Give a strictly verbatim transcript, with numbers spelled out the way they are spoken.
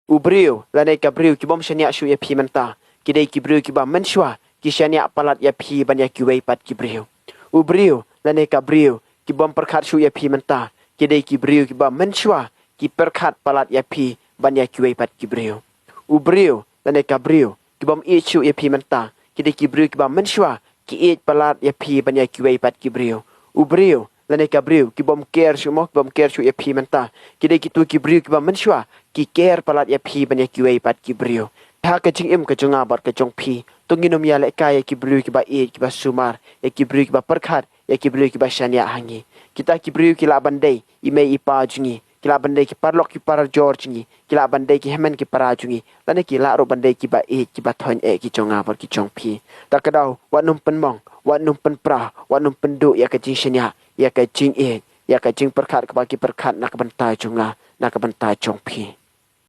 U briew lane ka briew ki bym shaniah shuh ïa phi mynta, ki dei ki briew kiba mynshuwa ki shaniah palat ïa phi ban ïa kiwei pat ki briew. U briew lane ka briew ki bym pyrkhat shuh ïa phi mynta, ki dei ki briew kiba mynshuwa ki pyrkhat palat ïa phi ban ïa kiwei pat ki briew. U briew lane ka briew ki bym ïeit shuh ïa phi mynta, ki dei ki briew kiba mynshuwa ki ïeit palat ïa phi ban ïa kiwei pat ki briew. U briew lane ka briew ki bym care shuh mo, ki bym care shuh ïa phi mynta, ki dei kito ki briew kiba mynshuwa ki care palat ïa phi ban ïa kiwei pat ki briew. Ha ka jingim ka jong nga bad ka jong phi, to ngin ym ïalehkai ïa ki briew kiba ïeit, kiba sumar, ïa ki briew kiba pyrkhat, ïa ki briew kiba shaniah ha ngi. Kita ki briew ki lah ban dei i mei i pa jong ngi, ki lah ban dei ki paralok ki parajor jong ngi, ki lah ban dei ki hynmen ki para jong ngi, lane ki lah ruh ban dei kiba ïeit, kiba thoiñ eh ki jong nga bad ki jong phi. Ta ka daw, wat nym pynmong, wat nym pynpra, wat nym pynduh ïa ka jingshaniah, ïa ka jingïeit, ïa ka jingpyrkhat kaba ki pyrkhat na ka bynta jong nga, na ka bynta jong phi.